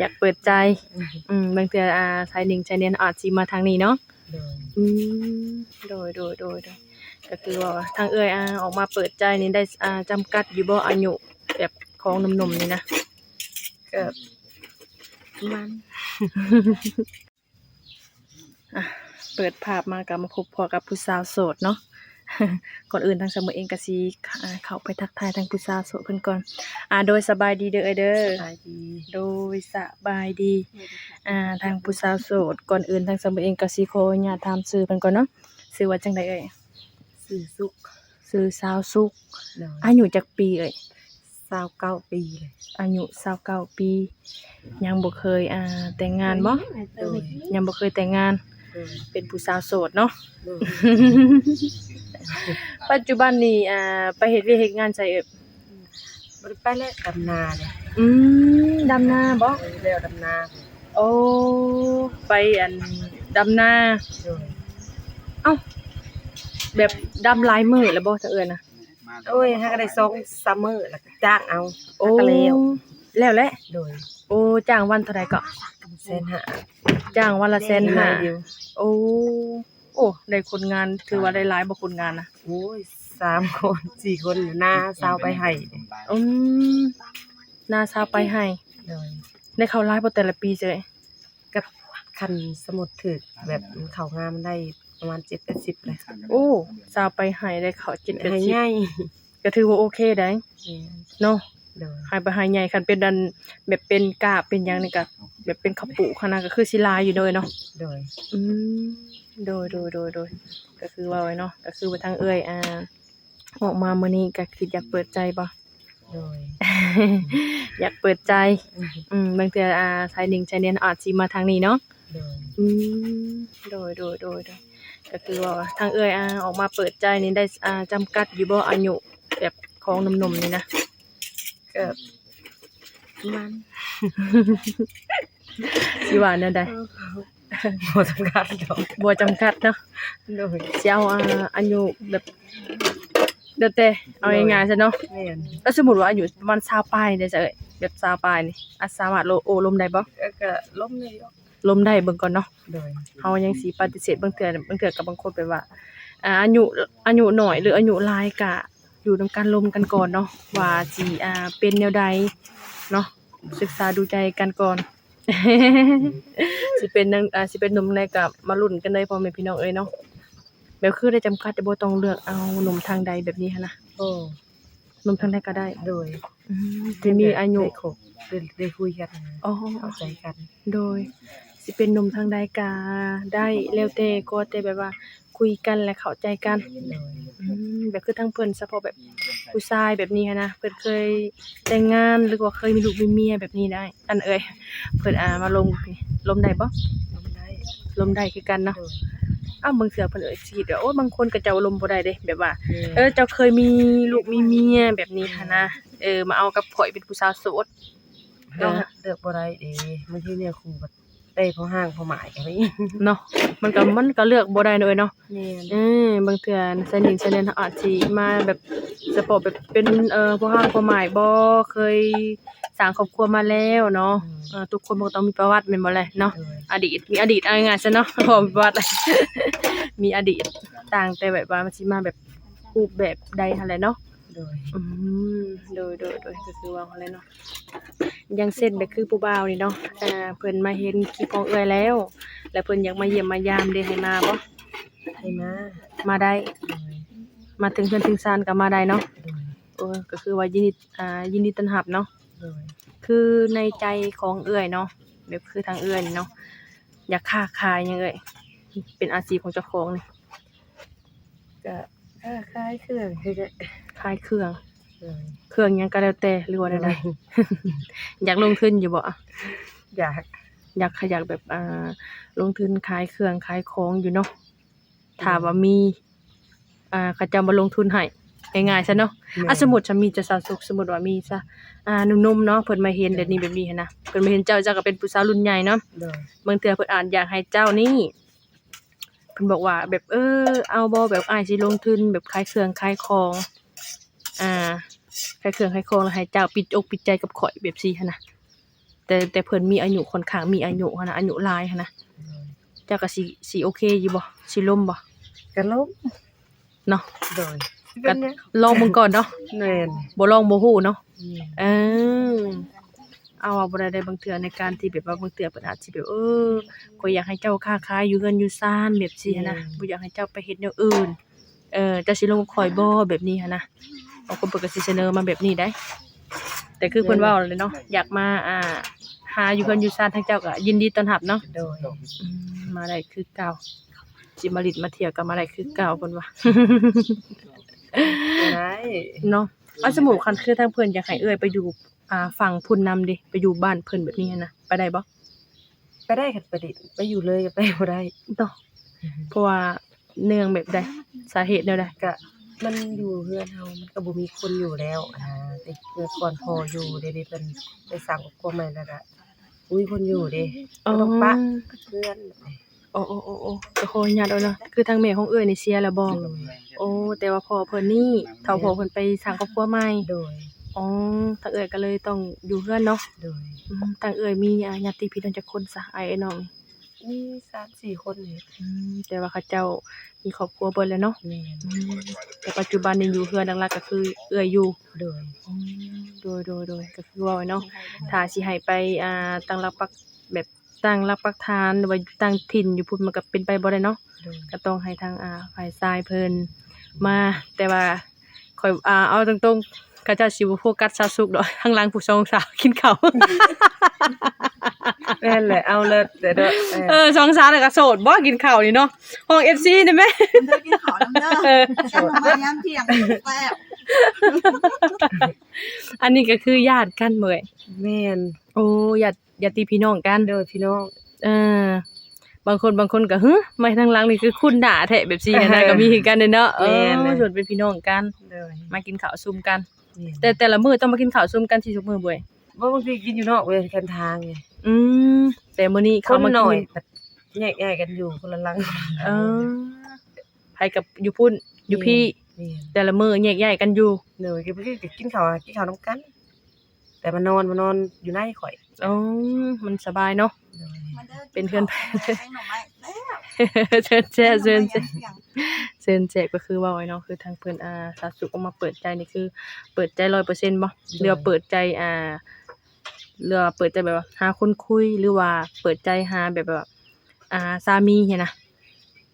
ຢາກເປີດໃຈ. ອືມ ບາງເທື່ອ ອ່າ ສາຍໜິງສາຍແໜ້ນອາດຊິມາທາງນີ້ເນາະ. ໂດຍ ອືມ ໂດຍ ໂດຍ ໂດຍ ໂດຍ ກໍຄືວ່າທາງເອື້ອຍ ອ່າ ອອກມາເປີດໃຈນີ້ໄດ້ ອ່າ ຈຳກັດຢູ່ບໍ່ ອາຍຸແບບຂອງໜຸ່ມໆນີ້ນະ? ກໍປະມານ ອ່ະ ເປີດພາບມາກໍມາພົບພໍ້ກັບຜູ້ສາວໂສດເນາະ. ກ່ອນອື່ນທາງສາວເມືອງເອງກໍຊິ ອ່າ ເຂົ້າໄປທັກທາຍທາງຜູ້ສາວໂສດເພິ່ນກ່ອນ. ອ່າ ໂດຍ ສະບາຍດີເດີເອື້ອຍເດີ. ສະບາຍດີ. ໂດຍ ສະບາຍດີ. ອ່າ ທາງຜູ້ສາວໂສດ ກ່ອນອື່ນທາງສາວເມືອງເອງກໍຊິຂໍອະນຸຍາດຖາມຊື່ເພິ່ນກ່ອນເນາະ. ຊື່ວ່າຈັ່ງໃດເອື້ອຍ? ຊື່ສຸກ. ຊື່ສາວສຸກ. ໂດຍ. ອາຍຸຈັກປີເອື້ອຍ? ຊາວເກົ້າປີ. ອາຍຸຊາວເກົ້າປີ ຍັງບໍ່ເຄີຍ ອ່າ ແຕ່ງງານບໍ່? ໂດຍ. ຍັງບໍ່ເຄີຍແຕ່ງງານ. ໂດຍ. ເປັນຜູ້ສາວໂສດເນາະ. ໂດຍ. ປັດຈຸບັນນີ້ ອ່າ ໄປເຮັດວຽກເຮັດງານໃສເອີຍ? ບໍ່ໄດ້ໄປແລ້ວ ດຳນາເດ້. ອືມ ດຳນາບໍ່? ໄປແລ້ວດຳນາ. ໂອ້ ໄປອັນດຳນາ. ໂດຍ. ເອົ້າ ແບບດຳຫຼາຍມື້ແລ້ວບໍ່ ທາງເອື້ອຍນະ? ໂອ້ຍ ຫາກໍໄດ້ສອງສາມມື້ແລ້ວກໍຈ້າງເອົາ. ໂອ້ ແລ້ວແຫຼະ. ໂດຍ. ໂອ້ ຈ້າງວັນເທົ່າໃດເກາະ? ແສນຫ້າ. ຈ້າງວັນລະແສນຫ້າ. ໂອ້ ໂອ້ ໄດ້ຄົນງານ ຖືວ່າໄດ້ຫຼາຍບໍ່ຄົນງານນະ? ໂອ້ຍ ສາມຄົນສີ່ຄົນ ນາຊາວປາຍໄຮ່. ອືມ ນາຊາວປາຍໄຮ່. ໂດຍ. ໄດ້ເຂົ້າຫຼາຍບໍ່ແຕ່ລະປີເຊີ້? ກັບຄັນສົມມຸດຖືກແບບເຂົ້າງາມໄດ້ປະມານເຈັດແປດສິບແຫຼະ. ໂອ້ ຊາວປາຍໄຮ່ໄດ້ເຂົ້າເຈັດແປດສິບ ໄຮ່ໃຫຍ່ ກໍຖືວ່າໂອເຄໄດ໋. ແມ່ນ. ເນາະ. ໂດຍ. ໄຮ່ປາຍໄຮ່ໃຫຍ່ ຄັນເປັນອັນແບບເປັນກ້າເປັນຫຍັງນີ້ກໍແບບເປັນເຂົ້າປູກຫັ້ນນະ ກໍຄືຊິຫຼາຍຢູ່ເດີເນາະ. ໂດຍ. ອືມ ໂດຍ ໂດຍ ໂດຍ ໂດຍ ກໍຄືເວົ້າໄວ້ເນາະ ກໍຄືວ່າທາງເອື້ອຍ ອ່າ ອອກມາມື້ນີ້ກໍຄິດຢາກເປີດໃຈບໍ່? ໂດຍ. ຢາກເປີດໃຈ. ອືມ ບາງເທື່ອ ອ່າ ສາຍໜິງສາຍແໜ້ນອາດຊິມາທາງນີ້ເນາະ. ໂດຍ. ອືມ ໂດຍ ໂດຍ ໂດຍ ໂດຍ ກໍຄືວ່າທາງເອື້ອຍ ອ່າ ອອກມາເປີດໃຈນີ້ໄດ້ ອ່າ ຈຳກັດຢູ່ບໍ່ ອາຍຸແບບຂອງໜຸ່ມໆນີ້ນະ? ກໍປະມານ ຊິວ່າແນວໃດ? ບໍ່ຈຳກັດດອກ. ບໍ່ຈຳກັດເນາະ. ໂດຍ. ຊິເອົາ ອ່າ ອາຍຸແບບ ແລ້ວແຕ່ ເອົາງ່າຍໆຊະເນາະ. ແມ່ນ. ແລ້ວສົມມຸດວ່າອາຍຸປະມານຊາວປາຍນີ້ເດຊະເອີຍ ແບບຊາວປາຍນີ້ ອາດສາມາດໂອ້ລົມໄດ້ບໍ່? ເອີ ກໍລົມໄດ້ຢູ່. ລົມໄດ້ເບິ່ງກ່ອນເນາະ. ໂດຍ. ເຮົາຍັງຊິປະຕິເສດ ບາງເທື່ອ ບາງເທື່ອກັບບາງຄົນແບບວ່າ ອ່າ ອາຍຸ ອາຍຸໜ້ອຍ ຫຼື ອາຍຸຫຼາຍກະ ຢູ່ນຳກັນລົມກັນກ່ອນເນາະ ວ່າຊິ ອ່າ ເປັນແນວໃດເນາະ ສຶກສາດູໃຈກັນກ່ອນ. ຊິເປັນຫຍັງ ອ່າ ຊິເປັນໜຸ່ມໃດກໍມາລຸ້ນກັນເລີຍ ພໍ່ແມ່ພີ່ນ້ອງເອີຍເນາະ. ແບບຄືໄດ້ຈຳກັດ ບໍ່ຕ້ອງເລືອກເອົາໜຸ່ມທາງໃດແບບນີ້ຫັ້ນນະ? ບໍ່. ໜຸ່ມທາງໃດກໍໄດ້. ໂດຍ. ອືມ ທີ່ມີອາຍຸ ໄດ້ຄົບ ໄດ້ ໄດ້ຄຸຍກັນ ອໍ ເຂົ້າໃຈກັນ. ໂດຍ. ຊິເປັນໜຸ່ມທາງໃດກໍໄດ້ ແລ້ວແຕ່ ຂໍແຕ່ແບບວ່າຄຸຍກັນ ແລະ ເຂົ້າໃຈກັນ. ໂດຍ. ອືມ ແບບຄືທາງເພິ່ນ ສະເພາະແບບຜູ້ຊາຍແບບນີ້ຫັ້ນນະ ເພິ່ນເຄີຍແຕ່ງງານ ຫຼືວ່າເຄີຍມີລູກມີເມຍແບບນີ້ໄດ້ ອັນເອີຍ ເພິ່ນ ອ່າ ມາລົມ ລົມໄດ້ບໍ່? ລົມໄດ້. ລົມໄດ້ຄືກັນເນາະ. ໂດຍ. ເອົ້າ ບາງເທື່ອເພິ່ນ ເອີຍ ຊິຄິດວ່າ ໂອ້ ບາງຄົນກໍເຈົ້າລົມບໍ່ໄດ້ເດ້ ແບບວ່າ ແມ່ນ ເອີ ເຈົ້າເຄີຍມີລູກມີເມຍແບບນີ້ຫັ້ນນະ. ເອີ ມາເອົາກັບຂ້ອຍເປັນຜູ້ສາວໂສດ. ເອີ ເລືອກບໍ່ໄດ້ເດ້ ບາງທີເນື້ອຄູ່ກໍ ເອີ ພໍຮ່າງພໍໝາຍກໍມີເນາະ. ມັນກໍ ມັນກໍເລືອກບໍ່ໄດ້ເນາະເອີຍເນາະ. ແມ່ນ. ເອີ ບາງເທື່ອສະໜິງສະແໜ້ນເຮົາອາດຊິມາແບບ ສະເພາະແບບເປັນ ເອີ ພໍຮ່າງພໍໝາຍບໍ່ ເຄີຍສ້າງຄອບຄົວມາແລ້ວເນາະ. ອືມ. ເອີ ທຸກຄົນມັນກໍຕ້ອງມີປະຫວັດແມ່ນບໍ່ແຫຼະເນາະ. ໂດຍ. ອະດີດ ມີອະດີດ ເອົາງ່າຍໆຊະເນາະ ເວົ້າປະຫວັດ ມີອະດີດ ຕ່າງແຕ່ແບບວ່າມັນຊິມາແບບຮູບແບບໃດຫັ້ນແຫຼະເນາະ. ໂດຍ. ອືມ ໂດຍ ໂດຍ ໂດຍ ກໍຄືວ່າຫັ້ນແຫຼະເນາະ. ຢ່າງເຊັ່ນແບບຄືຜູ້ບ່າວນີ້ເນາະ ເອີ ເພິ່ນມາເຫັນຄລິບຂອງເອື້ອຍແລ້ວ ແລ້ວເພິ່ນຢາກມາຢ້ຽມມາຢາມເດ ໃຫ້ມາບໍ່? ໃຫ້ມາ. ມາໄດ້. ໂດຍ. ມາເຖິງເຮືອນເຖິງຊານກໍມາໄດ້ເນາະ. ໂດຍ. ໂອ້ ກໍຄືວ່າຍິນດີ ອ່າ ຍິນດີຕ້ອນຮັບເນາະ. ໂດຍ. ຄືໃນໃຈຂອງເອື້ອຍເນາະ ແບບຄືທາງເອື້ອຍນີ້ເນາະ ຢາກຄ້າຂາຍຫຍັງເອື້ອຍ ເປັນອາຊີບຂອງເຈົ້າຂອງນີ້? ກະຄ້າຂາຍເຄື່ອງນີ້ແຫຼະ. ຂາຍເຄື່ອງ. ໂດຍ. ເຄື່ອງຫຍັງກໍແລ້ວແຕ່ ຫຼືວ່າແນວໃດ? ໂດຍ. ຢາກລົງທຶນຢູ່ບໍ່? ຢາກ. ຢາກ ຢາກແບບ ອ່າ ລົງທຶນຂາຍເຄື່ອງຂາຍຂອງຢູ່ເນາະ. ໂດຍ. ຖ້າວ່າມີ ອ່າ ເຂົາເຈົ້າມາລົງທຶນໃຫ້ ງ່າຍໆຊະເນາະ. ແມ່ນ. ອ່າ ສົມມຸດຊະ ມີເຈົ້າສາວສຸກ ສົມມຸດວ່າມີຊະ ອ່າ ໜຸ່ມໆເນາະ ເພິ່ນມາເຫັນແບບນີ້ແບບນີ້ຫັ້ນນະ ເພິ່ນມາເຫັນເຈົ້າ ເຈົ້າກໍເປັນຜູ້ສາວລຸ້ນໃຫຍ່ເນາະ. ໂດຍ. ບາງເທື່ອເພິ່ນອາດຢາກໃຫ້ເຈົ້ານີ້ ເພິ່ນບອກວ່າແບບ ເອີ ເອົາບໍ່ ແບບອ້າຍຊິລົງທຶນແບບຂາຍເຄື່ອງຂາຍຂອງ ອ່າ ຂາຍເຄື່ອງຂາຍຂອງ ແລ້ວໃຫ້ເຈົ້າປິດອົກປິດໃຈກັບຂ້ອຍ ແບບຊີ້ຫັ້ນນະ. ແຕ່ ແຕ່ເພິ່ນມີອາຍຸ ຂ້ອນຂ້າງມີອາຍຸຫັ້ນນະ ອາຍຸຫຼາຍຫັ້ນນະ ເຈົ້າກໍຊິ ຊິໂອເຄຢູ່ບໍ່? ຊິລົມບໍ່? ກໍລົມເນາະ ໂດຍ ກໍລອງເບິ່ງກ່ອນເນາະ ແມ່ນ ບໍ່ລອງບໍ່ຮູ້ເນາະ ແມ່ນ ເອີ ເອົາ ເວົ້າບໍ່ໄດ້ເດ້ ບາງເທື່ອໃນການທີ່ແບບວ່າ ບາງເທື່ອເພິ່ນອາດຊິແບບ ເອີ ຂ້ອຍຢາກໃຫ້ເຈົ້າຄ້າຂາຍຢູ່ເຮືອນຢູ່ຊານແບບຊີ້ຫັ້ນນະ ແມ່ນ ບໍ່ຢາກໃຫ້ເຈົ້າໄປເຮັດແນວອື່ນ ເອີ ເຈົ້າຊິລົມກັບຂ້ອຍບໍ່ ແບບນີ້ຫັ້ນນະ ບາງຄົນເພິ່ນກໍຊິສະເໜີມາແບບນີ້ໄດ໋ ແຕ່ຄືເພິ່ນເວົ້າແຫຼະເນາະ ຢາກມາ ອ່າ ຫາຢູ່ເຮືອນຢູ່ຊານ ທາງເຈົ້າກໍຍິນດີຕ້ອນຮັບເນາະ ໂດຍ ອືມ ມາໄດ້ຄືເກົ່າ ຊິມາຫຼິ້ນມາທ່ຽວກໍມາໄດ້ຄືເກົ່າ ເພິ່ນວ່າ ກໍໄດ້ເນາະ ເອົາ ສົມມຸດຄັນຄືທາງເພິ່ນຢາກໃຫ້ເອື້ອຍໄປຢູ່ ອ່າ ຝັ່ງພຸ້ນນຳເດ ໄປຢູ່ບ້ານເພິ່ນແບບນີ້ຫັ້ນນະ ໄປໄດ້ບໍ່? ໄປໄດ້ຄັນໄປ ໄປຢູ່ເລີຍກໍໄປບໍ່ໄດ້ເນາະ ເພາະວ່າເນື່ອງແບບໃດ ສາເຫດແນວໃດ? ກະມັນຢູ່ເຮືອນເຮົາ ມັນກໍບໍ່ມີຄົນຢູ່ແລ້ວ ອ່າ ແຕ່ເມື່ອກ່ອນພໍ່ຢູ່ ດຽວນີ້ເພິ່ນໄປສ້າງຄອບຄົວໃໝ່ແລ້ວກະບໍ່ມີຄົນຢູ່ເດ ກໍຕ້ອງປະເຮືອນ ໂອ້ ໂອ້ ໂອ້ ໂອ້ ກໍຂໍອະນຸຍາດເນາະ ຄືທາງແມ່ຂອງເອື້ອຍນີ້ເສຍແລ້ວບໍ່? ໂດຍ ໂອ້ ແຕ່ວ່າພໍ່ເພິ່ນນີ້ ເຖົ້າພໍ່ເພິ່ນໄປສ້າງຄອບຄົວໃໝ່ ໂດຍ ອໍ ທາງເອື້ອຍກໍເລີຍຕ້ອງຢູ່ເຮືອນເນາະ ໂດຍ ອືມ ທາງເອື້ອຍມີ ອ່າ ຍາດຕິພີ່ນ້ອງຈັກຄົນຊະ ອ້າຍເອື້ອຍນ້ອງນີ້? ມີສາມສີ່ຄົນນີ້ ອືມ ແຕ່ວ່າເຂົາເຈົ້າມີຄອບຄົວເບິດແລ້ວເນາະ ແມ່ນ ອືມ ແຕ່ປັດຈຸບັນນີ້ຢູ່ເຮືອນຫຼັງຫຼັກກໍຄືເອື້ອຍຢູ່ ໂດຍ ອືມ ໂດຍ ໂດຍ ໂດຍ ກໍຄືເວົ້າເນາະ ຖ້າຊິໃຫ້ໄປ ອ່າ ຕັ້ງຫຼັກປັກ ແບບ ຕັ້ງຫຼັກປັກຖານ ຫຼືວ່າຕັ້ງຖິ່ນຢູ່ພຸ້ນ ມັນກໍເປັນໄປບໍ່ໄດ້ເນາະ ໂດຍ ກໍຕ້ອງໃຫ້ທາງ ອ່າ ຝ່າຍຊາຍເພິ່ນມາ ແຕ່ວ່າຂ້ອຍ ອ່າ ເວົ້າຕົງໆ ເຂົາເຈົ້າຊິບໍ່ໂຟກັສຊາວສຸກດອກ ທາງຫຼັງຜູ້ສອງສາວກິນເຂົ້າ ແມ່ນແຫຼະ ເອົາເລີດເດີ ເອີ ສອງສາວນັ້ນກໍໂສດບໍ່ ກິນເຂົ້ານີ້ເນາະ ຮ້ອງເອັຟຊີໄດ້ແມ ກິນເຂົ້ານຳເດີ ເອີ ແກງໜໍ່ໄມ້ຍາມທ່ຽງແຊບ ອັນນີ້ກໍຄືຍາດກັນເວີຍ ແມ່ນ ໂອ້ ຍາດ ຍາດຕິພີ່ນ້ອງກັນ ໂດຍ ພີ່ນ້ອງ ເອີ ບາງຄົນ ບາງຄົນກໍ ຫື ມາທາງຫຼັງນີ້ຄືຄຸ້ນໜ້າແທ້ ແບບຊີ້ຫັ້ນນະ ກໍມີຄືກັນເດ້ເນາະ ເອີ ແມ່ນເລີຍ ສ່ວນເປັນພີ່ນ້ອງກັນ ໂດຍ ມາກິນເຂົ້າຊຸມກັນ ແມ່ນ ແຕ່ແຕ່ລະມື້ຕ້ອງມາກິນເຂົ້າຊຸມກັນຊິທຸກມື້ບໍ່ເອີຍ? ບໍ່ ບາງທີກິນຢູ່ນອກເວີຍ ແຄມທາງ ອືມ ແຕ່ມື້ນີ້ເຂົ້າມາກິນ ຄົນໜ້ອຍ ແຍກຍ້າຍກັນຢູ່ຄົນລະຫຼັງ ເອີ ໃຜກັບຢູ່ພຸ້ນ ຢູ່ພີ້ ແມ່ນ ແຕ່ລະມື້ແຍກຍ້າຍກັນຢູ່ ໂດຍ ກໍບາງທີກໍກິນເຂົ້າ ກິນເຂົ້ານຳກັນ ແຕ່ມານອນ ມານອນຢູ່ໃນຂ້ອຍ ອໍ ມັນສະບາຍເນາະ ໂດຍ ເປັນເຮືອນ ແກງໜໍ່ໄມ້ແຊບ ເຊີນແຊກ ເຊີນແຊກ ເຊີນແຊກ ກໍຄືເວົ້າເນາະ ຄືທາງເພິ່ນ ອ່າ ສາວສຸກອອກມາເປີດໃຈນີ້ ຄືເປີດໃຈຮ້ອຍເປີເຊັນບໍ່? ໂດຍ ຫຼືວ່າເປີດໃຈ ອ່າ ຫຼືວ່າເປີດໃຈແບບວ່າຫາຄົນຄຸຍ ຫຼືວ່າເປີດໃຈຫາແບບ ແບບວ່າ ອ່າ ສາມີຫັ້ນນະ?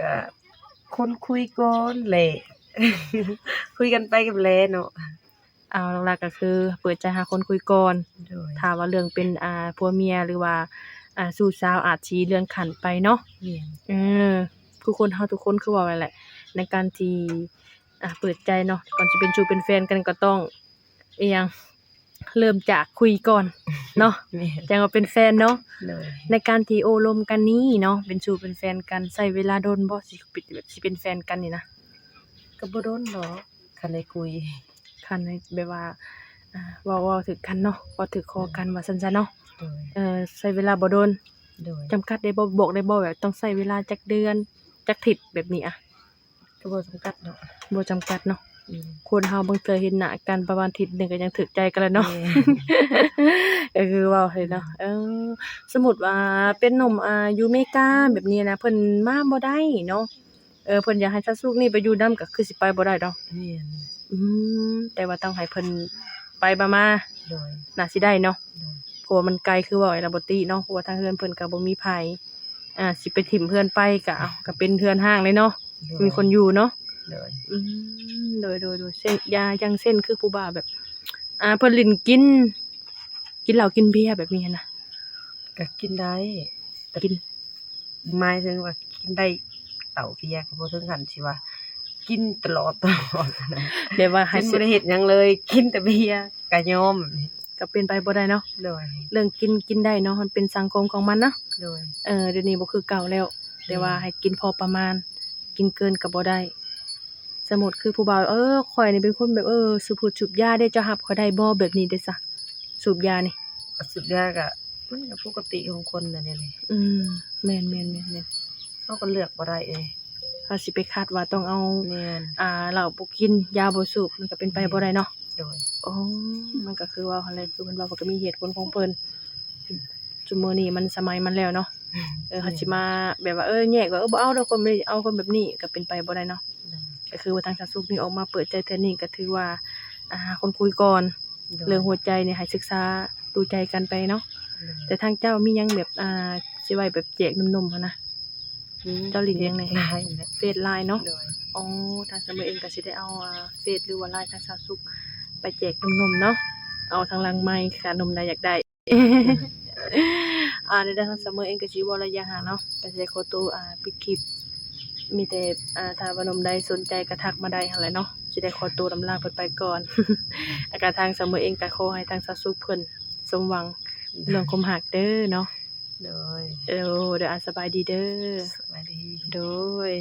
ກະຄົນຄຸຍກ່ອນແຫຼະ ຄຸຍກັນໄປກັນແລເນາະ. ເອົາ ຫຼັກໆ ກໍຄືເປີດໃຈຫາຄົນຄຸຍກ່ອນ. ໂດຍ ຖ້າວ່າເລື່ອງເປັນ ອ່າ ຜົວເມຍ ຫຼືວ່າ ອ່າ ຊູ້ສາວ ອາດຊິເລື່ອນຂັ້ນໄປເນາະ. ແມ່ນ ເອີ ຄືຄົນເຮົາທຸກຄົນ ຄືເວົ້ານັ້ນແຫຼະ ໃນການທີ່ ອ່າ ເປີດໃຈເນາະ ກ່ອນຊິເປັນຊູ້ເປັນແຟນກັນ ກໍຕ້ອງ ອີຫຍັງ ເລີ່ມຈາກຄຸຍກ່ອນເນາະ. ແມ່ນ ຈັ່ງວ່າເປັນແຟນເນາະ. ໂດຍ ໃນການທີ່ໂອ້ລົມກັນນີ້ເນາະ ເປັນຊູ້ເປັນແຟນກັນ ໃຊ້ເວລາດົນບໍ່ ຊິເປັນ ຊິເປັນແຟນກັນນີ້ນະ? ກໍບໍ່ດົນດອກ ຄັນໄດ້ຄຸຍ ຄັນໃຫ້ແບບວ່າ ອ່າ ເວົ້າ ເວົ້າຖືກກັນເນາະ ເວົ້າຖືກຄໍກັນ ວ່າຊັ້ນຊະເນາະ. ໂດຍ ເອີ ໃຊ້ເວລາບໍ່ດົນ. ໂດຍ ຈຳກັດໄດ້ບໍ່? ບອກໄດ້ບໍ່ ແບບຕ້ອງໃຊ້ເວລາຈັກເດືອນ ຈັກທິດແບບນີ້ອະ? ກໍບໍ່ຈຳກັດເນາະ ບໍ່ຈຳກັດເນາະ. ອືມ ຄົນເຮົາບາງເທື່ອເຫັນໜ້າກັນປະມານທິດໜຶ່ງກໍຍັງຖືກໃຈກັນແລ້ວເນາະ. ແມ່ນ ກໍຄືເວົ້າຫັ້ນເນາະ. ເອີ ສົມມຸດວ່າເປັນໜຸ່ມ ອ່າ ຢູ່ເມກາແບບນີ້ນະ ເພິ່ນມາບໍ່ໄດ້ເນາະ. ເອີ ເພິ່ນຢາກໃຫ້ຊາວສຸກນີ້ໄປຢູ່ນຳ ກໍຄືຊິໄປບໍ່ໄດ້ດອກ. ແມ່ນ ອືມ ແຕ່ວ່າຕ້ອງໃຫ້ເພິ່ນໄປມາໆ. ໂດຍ ໜ້າຊິໄດ້ເນາະ. ໂດຍ ເພາະວ່າມັນໄກ ຄືເວົ້າໃຫ້ລາວບໍ່ຕິເນາະ ເພາະວ່າທາງເຮືອນເພິ່ນກໍບໍ່ມີໃຜ ອ່າ ຊິໄປຖິ້ມເຮືອນໄປ ກໍ ເອົາ ກໍເປັນເຮືອນຮ້າງເລີຍເນາະ. ໂດຍ ມີຄົນຢູ່ເນາະ. ໂດຍ ອືມ ໂດຍໆໆ ເຊັ່ນ ຢ່າ ຢ່າງເຊັ່ນ ຄືຜູ້ບ່າວແບບ ອ່າ ເພິ່ນຫຼິ້ນກິນ ກິນເຫຼົ້າກິນເບຍແບບນີ້ຫັ້ນນະ? ກໍກິນໄດ້ ແຕ່ ກິນ ໝາຍເຖິງວ່າກິນໄດ້ເຫຼົ້າເບຍ ກໍບໍ່ເຖິງຂັ້ນທີ່ວ່າກິນຕະຫຼອດ ຕະຫຼອດນະ ແບບວ່າໃຫ້ ຈົນບໍ່ໄດ້ເຮັດຫຍັງເລີຍ ກິນແຕ່ເບຍກໍຍອມ ກໍເປັນໄປບໍ່ໄດ້ເນາະ. ໂດຍ ເລື່ອງກິນ ກິນໄດ້ເນາະ ມັນເປັນສັງຄົມຂອງມັນເນາະ. ໂດຍ ເອີ ດຽວນີ້ບໍ່ຄືເກົ່າແລ້ວ. ແຕ່ວ່າໃຫ້ກິນພໍປະມານ ກິນເກີນກໍບໍ່ໄດ້. ສົມມຸດຄືຜູ້ບ່າວ ເອີ ຂ້ອຍນີ້ເປັນຄົນແບບ ເອີ ສູບພຸດສູບຢາເດ້ ເຈົ້າຮັບຂ້ອຍໄດ້ບໍ່ ແບບນີ້ເດ້ຊະ? ສູບຢານີ້ ສູບຢາກະ ມັນກະປົກກະຕິຂອງຄົນນັ້ນແຫຼະ. ອືມ ແມ່ນໆໆໆ ເຮົາກໍເລືອກບໍ່ໄດ້ເດ້ ເຮົາຊິໄປຄາດວ່າຕ້ອງເອົາ ແມ່ນ ອ່າ ເຫຼົ້າບໍ່ກິນ ຢາບໍ່ສູບ ມັນກໍເປັນໄປບໍ່ໄດ້ເນາະ. ໂດຍ ໂອ້ ມັນກໍຄືເວົ້າຫັ້ນແຫຼະ ຄືເພິ່ນເວົ້າ ເພິ່ນກໍມີເຫດຜົນຂອງເພິ່ນ. ຊຸມມື້ນີ້ມັນສະໄໝມັນແລ້ວເນາະ. ເອີ ເຮົາຊິມາແບບວ່າ ເອີ ແຍກວ່າ ເອີ ບໍ່ເອົາດອກຄົນແບບນີ້ ເອົາຄົນແບບນີ້ ກໍເປັນໄປບໍ່ໄດ້ເນາະ. ກໍຄືວ່າທາງສາວສຸກນີ້ອອກມາເປີດໃຈເທື່ອນີ້ ກໍຖືວ່າ ອ່າ ຄົນຄຸຍກ່ອນ ເລື່ອງຫົວໃຈນີ້ໃຫ້ສຶກສາດູໃຈກັນໄປເນາະ. ແຕ່ທາງເຈົ້າມີຫຍັງແບບ ອ່າ ຊິໄວ້ແບບແຈກໜຸ່ມໆຫັ້ນນະ? ເຈົ້າຫຼິ້ນຫຍັງແດ່? ເຟສ LINE ເນາະ. ອໍ ທາງສາວເມີເອງກໍຊິໄດ້ເອົາ ອ່າ ເຟສ ຫຼືວ່າ LINE ທາງສາວສຸກໄປແຈກໜຸ່ມໆເນາະ. ເອົາທາງຫຼັງໄມ ຖ້າໜຸ່ມໃດຢາກໄດ້. ອ່າ ໃນທາງສາວເມີເອງກໍຊິເວົ້າໄລຍະຫ່າງເນາະ ກໍຊິໄດ້ຂໍໂຕ ອ່າ ປິດຄລິບ. ມີແຕ່ ອ່າ ຖ້າວ່າໜຸ່ມໃດສົນໃຈກໍທັກມາໄດ້ຫັ້ນແຫຼະເນາະ. ຊິໄດ້ຂໍໂຕລຳລາເພິ່ນໄປກ່ອນ. ແລ້ວກໍທາງສາວເມີເອງກໍຂໍໃຫ້ທາງສາວສຸກເພິ່ນສົມຫວັງເລື່ອງຄວາມຮັກເດີເນາະ. ໂດຍ ເອີ ໂດຍ ອ່າ ສະບາຍດີເດີ. ສະບາຍດີ. ໂດຍ.